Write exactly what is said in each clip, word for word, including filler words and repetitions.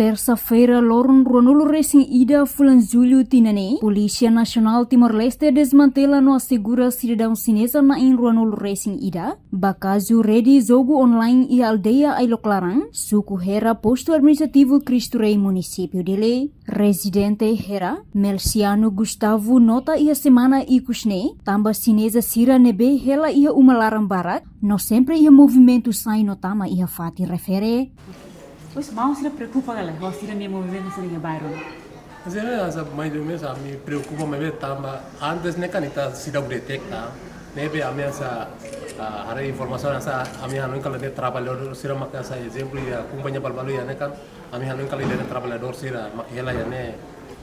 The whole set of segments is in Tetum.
Tersa-feira, loron ruanulu resin ida fulan Jullu tinan ne'e, Polísia Nasionál Timor-Leste dezmantela no asegura sidadaun xineza na'in ruanulu resin ida, ba kazu rede jogu online iha aldeia Ailok Laran, suku Hera, postu administrativu Cristo Rei, munisípiu Dili. Rezidente Hera, Melciano Gustavo, nota iha semana ikus ne'e, tanba xineza sira ne'ebé hela iha uma laran barak, no sempre iha movimentu sai no tama iha fatin refere. Pois, maun sira preokupa ka lae, ho sira-nia movimentu sira iha bairru? Sira, asa, mais ou menos, ami preokupa maibé tanba antes ne'e kan ita seidauk deteta. Ne'ebé ami asa, ah, haree informasaun asa, ami hanoin kalan ne'e traballadór sira mak asa ezemplu iha kompañia balbalu iha ne'e kan, ami hanoin kalan ne'e traballadór sira mak hela iha ne'e.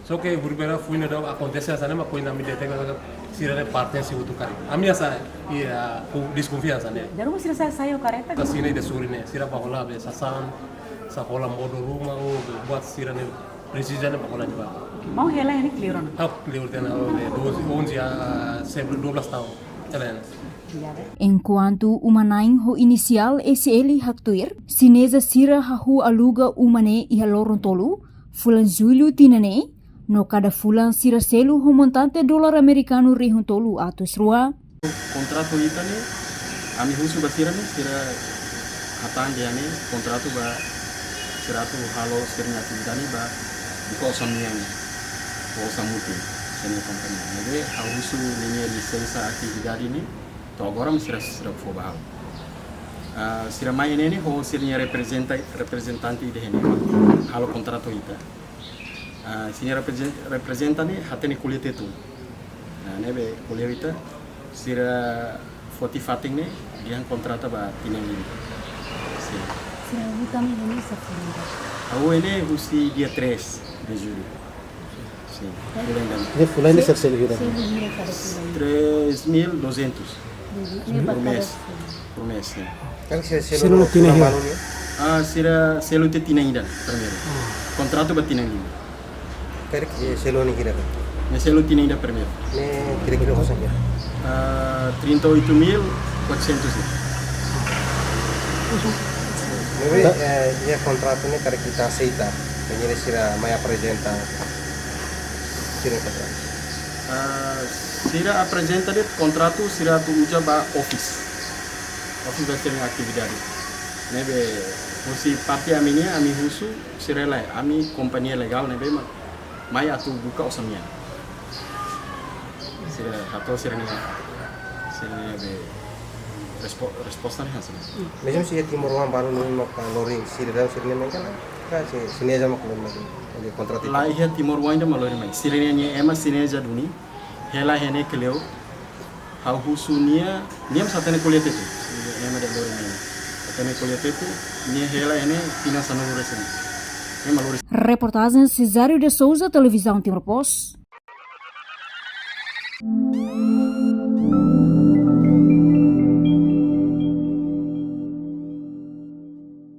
Só ke horibainhira foin daudaun akontese hanesan ne'e mak foin ami deteta katak sira ne'e pertense hotu karik. Ami asa, iha, ku deskonfia hanesan ne'e. Dala ruma sira sai, sai ho kareta? Ka sira ne'e de suri ne'e, sira bá hola be sasán, sira hola modo ruma ou buat sira ne'e presiza ne'e bá hola iha ne'ebá. Maun hela iha ne'e kleur ona? Ha'u kleur tiha ona, oh, be doze, onze a, sempre doze tahun. Hela iha ne'e. Enkuantu uma-na'in ho inisiál S L haktuir, xineza sira hahú aluga uma ne'e iha loron tolu fulan Jullu tinan ne'e, no kada fulan sira selu ho montante dolar amerikanu rihun tolu atus rua. Kontratu ita ne'e, ami husu ba sira ne'e, sira hatán dehan ne'e, kontratu ba sira atu halo sira-nia atividade ne'e ba, buka osan-mean ne'e, ho osan mutin, sira-nia kompañia. Ne'ebé, ha'u husu ninia lisensa atividade ne'e, to'o agora mós sira, sira fó ba ha'u. Ah, sira mai ne'e ne'e ho sira-nia reprezenta-, reprezentante ida ne'e, halo kontratu ita. Ah, sira-nia reprezen-, reprezentante hatene ko'alia Tetun. Ah, ne'ebé ko'alia ita, sira foti fatin ne'e, dehan kontrata ba tinan lima. Sin. Sira hetan ne'e sá fulan? Ha'u ne'e husi dia três de julho. Sin, fulan ida-ne'e. Ne'e fulan ne'e selu hira? Selu hira kada fulan? Três mil duzentos. Ne'e ba por mês. Kada fulan? Por mês, sin. Kan sira selu, selu tinan fulan hira? Balu ne'e? Ah, sira selu tiha tinan ida, primeiru. Ah. Kontratu ba tinan lima. Karik, eh, selu ne'e hira? Ne'e selu tinan ida primeiru. Ne'e kira-kira osan hira? Ah, trinta e oito mil quatrocentos. Ne'ebé, eh, iha kontratu ne'e karik ita aseita, maibé sira mai aprezenta sira-nia kontratu. Ah, sira aprezenta de'it kontratu sira atu uza ba office. Office ba sira-nia atividade. Ne'ebé, husi parte ami nian, ami husu, sira lae, ami kompañia legál ne'ebé mak mai atu buka osan-mean. Sira hato'o sira-nia, sira-nia be respo-, resposta ne'e hanesan ne'e. Mezmu se iha timoroan balu ne'e maka lori sidadaun sira-nia mean ka lae? Ka se xineza maka lori mai, lori kontratu? Laiha timoroan ida mak lori mai. Sira-nia ema xineza duni, hela iha ne'e kleur, ha'u husu nia, nia mós hatene ko'alia Tetun. Nia ema ida lori mai. Hatene ko'alia Tetun, nia hela iha ne'e tinan sanulu resin. Nia mak lori. Reportajen Cesário de Souza, Televizaun Timor Post.